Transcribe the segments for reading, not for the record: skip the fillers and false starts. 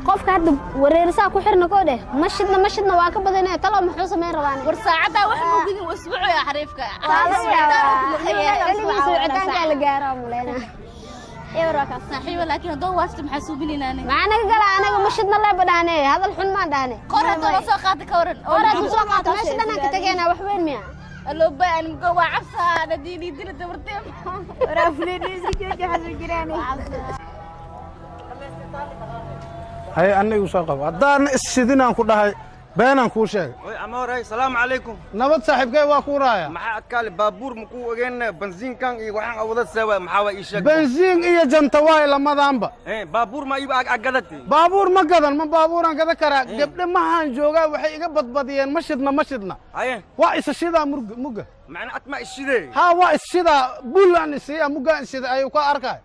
Qofka hadda wareerisaa ku xirna koo dheh, ma shidna, ma shidna, waa ka badanee. Talo muxuu samayn rabaan? War saacaddaa wax mugidin usbuuc xariifka. Xilligiisa wicitaankaa la gaaro muleyna. Saaxiiba, laakiin haddoo waashta maxaa suubinaynaa? Maxaa naga gala anaga? Ma shidna leeba dhahne, hadal xun maan dhahne. Kor haddoo la soo qaata ka waran? Hore hadduu soo qaato, meesha dhanaan ka tegeynaa. Wax weyn miya? Alooba anmgo waa cabsaa nadiini dila dabartee. Waraa fuleedii, iska jooji, waxaas ma jiraan. Haye, anna igu soo qabo. Haddaana issidinaan ku dhahay, beenaan kuu sheegay. Oy amoray, salaamu calaykum. Nabad saaxiibkay, waa kuu raaya. Maxaa adkaale? Baabuur makuu ogeen? Bensiinkan iyo waxaan awada seewa maxaa waa? Ii sheeg. Bensiin iyo janta waay lamadaanba. Eh, baabuur ma iib agadati? Baabuur ma gadan, ma baabuuraan gada karaa? Gabdhe mahaan joogaa, waxay iga badbadiyeen ma shidna, ma shidna. Haye. Waa isa shidaa murga mugga. Macna ad ma ishidee? Haa, waa isshidaa, bulaan isiiya muggaan ishida ayuu ka arkay.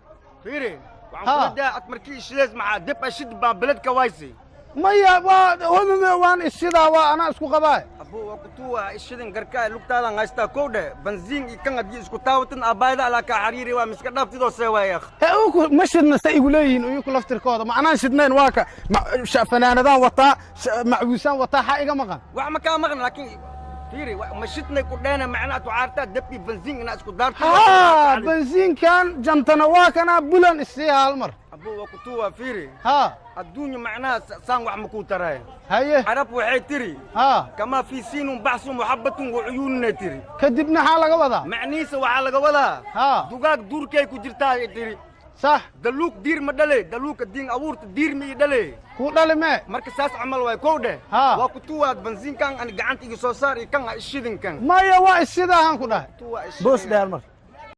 Fiiri, waxaan kula daa ad markii ishidees maxaa dib ashid baa beledka waysi. Maya, waa hodada, waan isshidaa, waa anaa isku qabaay. Abo, waa kutuwa ishidin garkaa lugtaadan haystaa kow dhe. Bensiin iyo kan haddii isku taawatan abaayada alaa kaa xariiri waa miska dhaaftidoo seewaaya. He, uku ma shidna say igu leeyihiin uyuku laftirkooda. Ma anaan shidnayn? Waa ka fanaanadaan wataa, macwiisaan wataa, xaa iga maqan? Wax ma kaa maqan, laakiin fiiri, ma shidnay ku dheena, macna ad waxaartaa dab iyo bensiin inaa isku daarto. Haa, bensiinkan jantana waa kanaa, bulan isiiya hal mar. Abo, waa kutuwa, fiiri. Haa. Adduunya macnaha saan wax ma kuu taraay. Haye. Carab waxay tiri haa kamaa fii siinun baxsu muxabbatun wa cuyuununay tiri. Kadibna maxaa laga wadaa? Macnihiisa waxaa laga wadaa haa dugaag duurkay ku jirtaa ay tiri. Sax. Daluug diir ma dhale, daluugka diin abuurta diir ma ii dhale. Kuu dhali mee? Marka saas camal waay kow dheh. Haa. Waa kutuwaad bensiinkan ani gacanta iga soo saar iyo kan ha ishidinkan. Maya, waa issidaahaan ku dhahay. Kutuwa ishidin. Boos dheer mar.